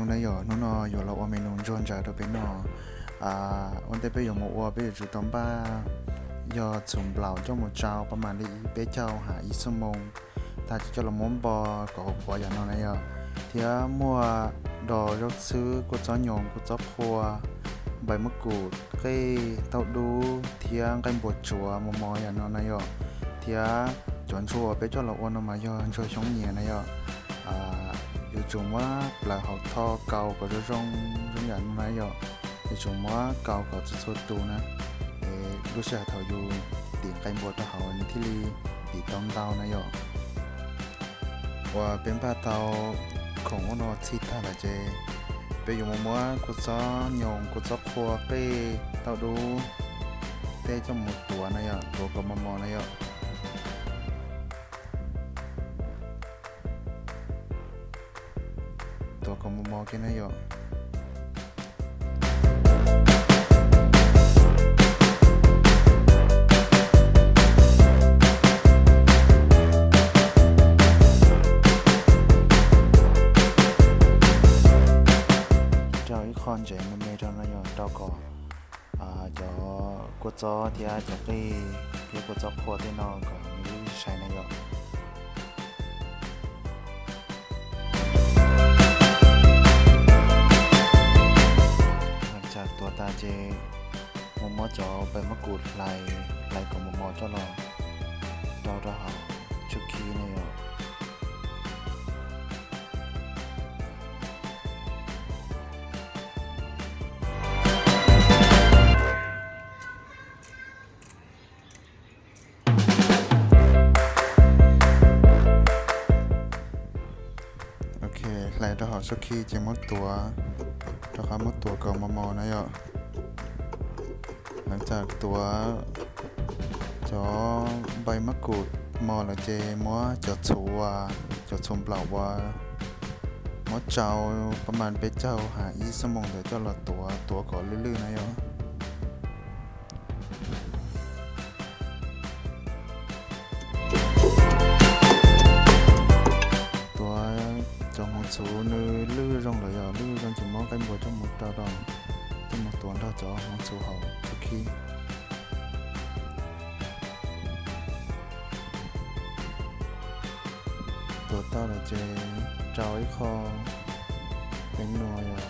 Na yom, hnub no yuav los ua menu ntsuag ntsaws rau peb noj. Ua ntej peb yuav mus ua peb yuav tsum tau npaj yog txhuv nplaum coj mus tsau pab mam li peb caug ha ib xuab moos, tag ces coj los muab npo kom qhuav yam no na yom. Thiab muaj dos zaub txhwb, kua txob nyoos, kua txob qhua, npaim mab kum, qej, tauj dub thiab nqaij npua tsuav mos mos yam no na yom. Thiab cov ntsuag uas peb coj los ua no mas yog ntsuag xyoob nyias na yom. Yuav tsum muab plaws hauv tho kaus kom zoo zoo zoo yam no na yom. Yuav tsum muab kaus kom txhua txhua tus na, es lub sij hawm thaum yus tim nqaij npua rau hauv nws thiaj li tim tau ntau na yom. Uas peb npaj tau khoom ub no txhij tag lawm ces peb yuav mus muab kua txob nyoos, kua txob qhua, qej, tauj dub tej coj mus tuav na yom, tuav kom mos mos na yom. Tuav kom mos mos kiag na yom. Rau ib qho ntsev me me rau no yom, rau kom cov kua txob thiab cov qej thiab kua txob qhua tej no kom nws sai na yom. Thaum tuav tas ces mus muab cov npaim mab kum hlais, hlais kom mos mos coj los rau rau hauv tshuaj khib na yom. Ok, hlais rau hauv tshuaj khib ces muab tuav, rau qhov muab tuav kom mos mos na yom. Hleev txam tuav cov npaim mab kum mos lawm ces muab cov txhuv, cov txhuv nplaum uas muab tsau pab mam peb caug ha ib xuab moos ntawd coj los tuav, tuav kom lwj lwj na yom. Tuav cov hmoov txhuv nws lwj zoo lawm yog lwj zoo ces muab nqaij npua coj mus rau, coj mus tuav nrog cov hmoov txhuv hauv tshuaj khib. Tuav tau lawm ces rau ib qho peev nua yom,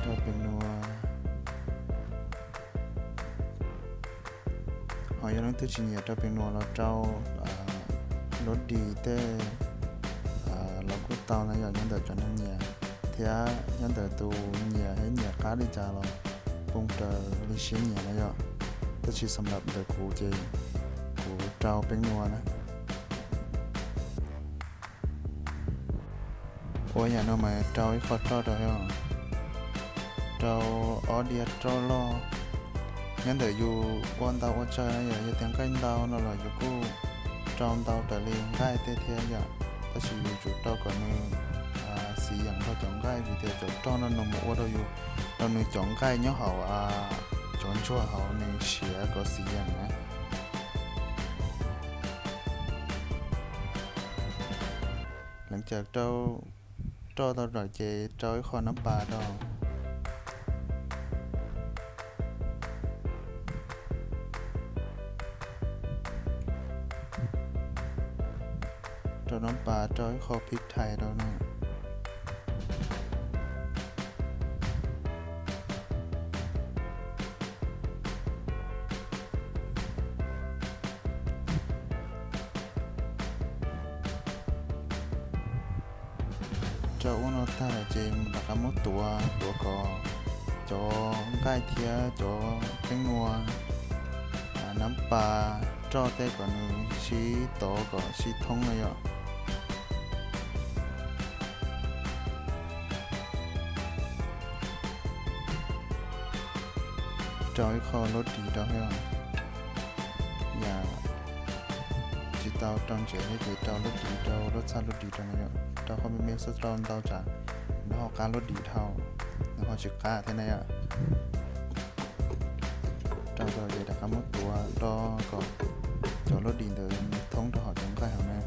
rau peev nua. Ho yog leej twg tsis nyiam rau peev nua los rau lub dis tej los kuj tau na yom, nyob ntawm cov neeg nyiam thiab nyob ntawm tus nyiam thiab nyiam qab li cas los poob raws li siab nyiam na yom. Tab sis xam lam ntawm kuv ces kuv rau peev nua na. Ua yam no mas rau ib qho roj rau, rau ob diav roj loj. Nyob ntawm yus ua ntau ua tsawg na yom, yog tias nqaij ntau no los yus kuj rau ntau raws li nqaij tej thiab yom. Tab sis yus tsum rau kom nws xiv yeem nrog cov nqaij, vim tias cov roj no nws mus ua rau yus, rau nws cov nqaij nyob hauv cov ntsuag hauv nws siav kom xiv yeem na. Leej twg rau roj tau lawm ces rau ib qho nab pas rau. Rau nab pas, rau ib qho phib thais rau na. Rau ub no tag lawm ces rov qab muab tuav, tuav kom cov nqaij thiab cov peeb nua, nab pas, roj tej kom nws sib tov kom sib thoob na yom. Rau ib qho lub dis rau thiab. Yam tsis tau rau ntsev thiab ces rau lub dis, rau lub txaj lub dis rau na yom. Rau qhov me me xwb, rau ntau tsam nws ho qab lub dis dhau, nws ho tsis qab thiab na yom. Rau rau ces rov qab muab tuav do kom cov lub dis ntawd thoob rau hauv cov nqaij hauv na.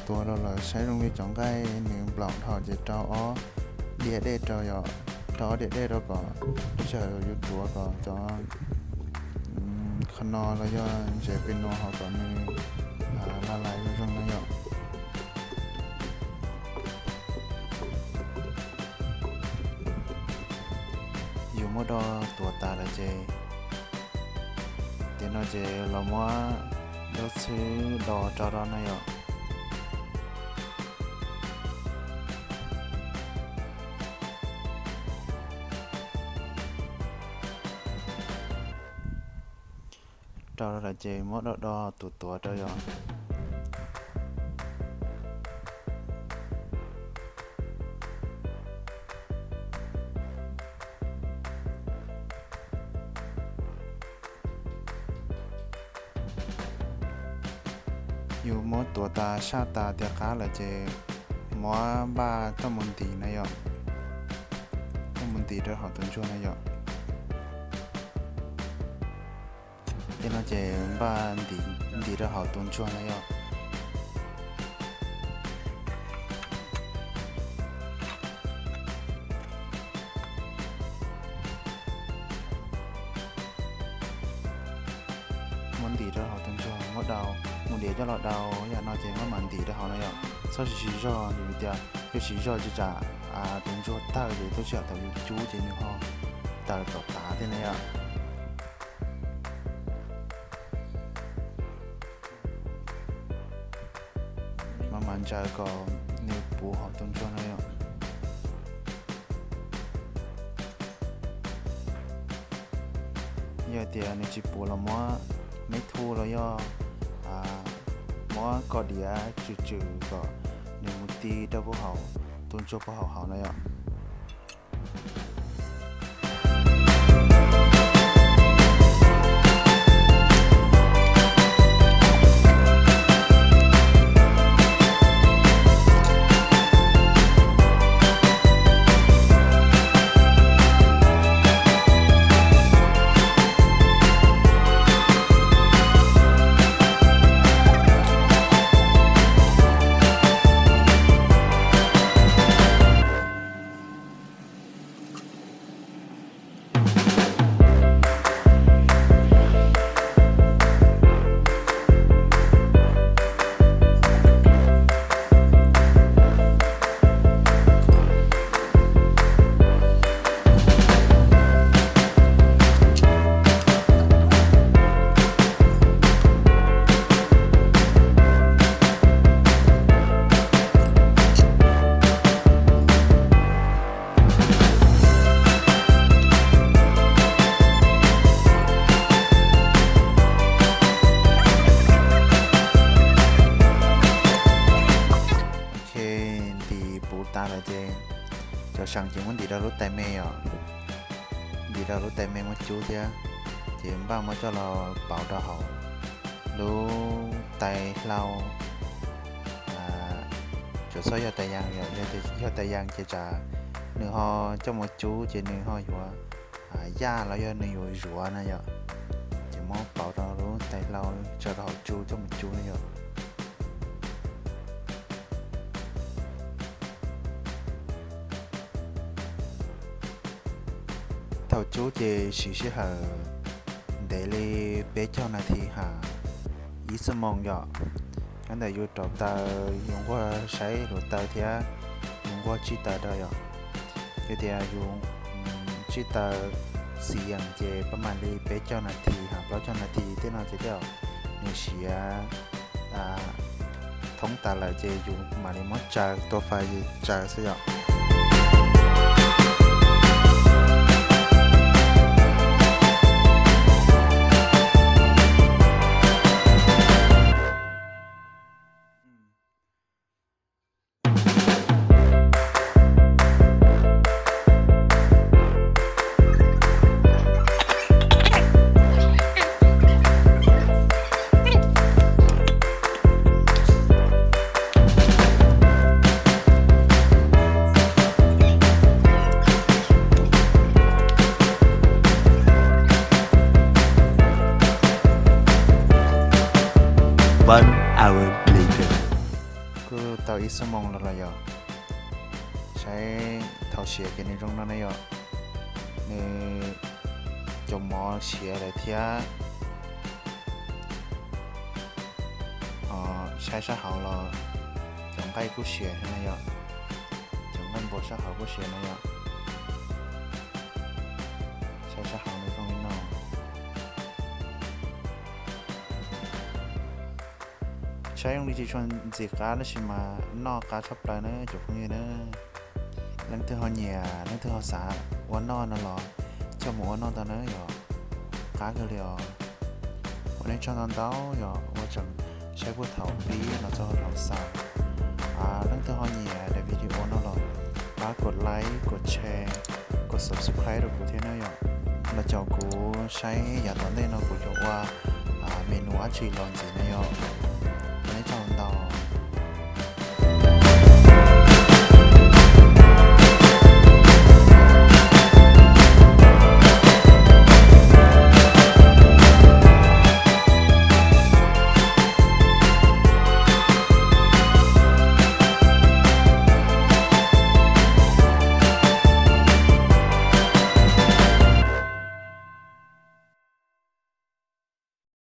tuav rau lawm, saib zoo li cov nqaij nws nplaum dhau ces rau ob diav dej rau yom, rau ob diav dej rau kom lub sij hawm yus tuav kom cov qhov no los yog ntses pes no ho kom nws la lais zoo zoo no yom. Yus muab do tuav tas lawm ces, ces no ces los muab do txhwb do rau rau no yom. Rau lawm ces muab do do tuav tuav rau yom. Yus muab tuav tas saj tas tiav qab lawm ces muab npaj coj mus ntim na yom. Coj mus ntim rau hauv tus ntsuag na yom. Ces no ces npaj ntim rau hauv tus ntsuag na yom. Muab ntim rau hauv tus ntsuag, muab dau, mus diav coj los dau, yam no ces muab mam ntim rau hauv na yom. Txhob siv zog, vim tias yog siv zog ces tsam tus ntsuag tawg ces tuaj tsis yam thaum yus cub ces nws ho tawg tom tav thiab na yom. Mam mam ntsaws kom nws puv hauv tus ntsuag no yom. Yog tias nws tsis puv los muab me thu los yog muab koj diav tswm tswm kom nws mus ti rau puag hauv tus ntsuag puag hauv hauv no yom. Ok, ntim puv tas lawm ces cov seem ces muab ntim rau lub tais me os. Ntim rau lub tais me muab cub thiab, ces npaj muab coj los pauv rau hauv lub tais hlau. Tsuas txhob yog tais yas, yog tais yas ces tsam nws ho coj mus cub ces nws ho yuav yaj los yog nws yuav zuav na yom. Ces muab pauv rau lub tais hlau, tso rau hauv tsu coj mus cub na yom. Thaum cub ces siv sij hawm ntev li peb caug nas this ha, ib xuab moos yom. Nyob ntawm yus rauv taws, yus nquag saib hluav taws thiab yus nquag tsij taws rau yom. Yog tias yus tsij taws xis yeem ces pab mam li peb caug nas this ha plaub caug nas this tej no ces tej zaum nws siav thoob tas lawm ces yus mam li muab tsaws tua fais tsaws xwb yom. Twb tau ib xuab moos los los yom. Saib thaum siav ces nws zoo no ne yom. Nws cov mov siav lawm thiab. Saib sab hauv los cov nqaij kuj siav thiab na yom. Cov nqaij npua sab hauv kuj siav na yom. Saib sab hauv nws zoo li no. Saib zoo li tsis tshua ntxim qab tab sis mas noj qab tshaj plaws na cov phooj ywg na. Leej twg ho nyiam leej twg ho xav ua noj no los coj mus ua noj tau na yom. Qab kawg li os. Ua nej tsaug ntau ntau yom, ua tseem saib puag thaum pib los txog thaum xaus. Leej twg ho nyiam daim video no los pab kov like, kov share, kov subscribe rau kuv thiab na yom. Los caum kuv saib yav tom ntej no kuv yuav ua menu dab tsi los ntxiv na yom. Ua nej tsaug ntau.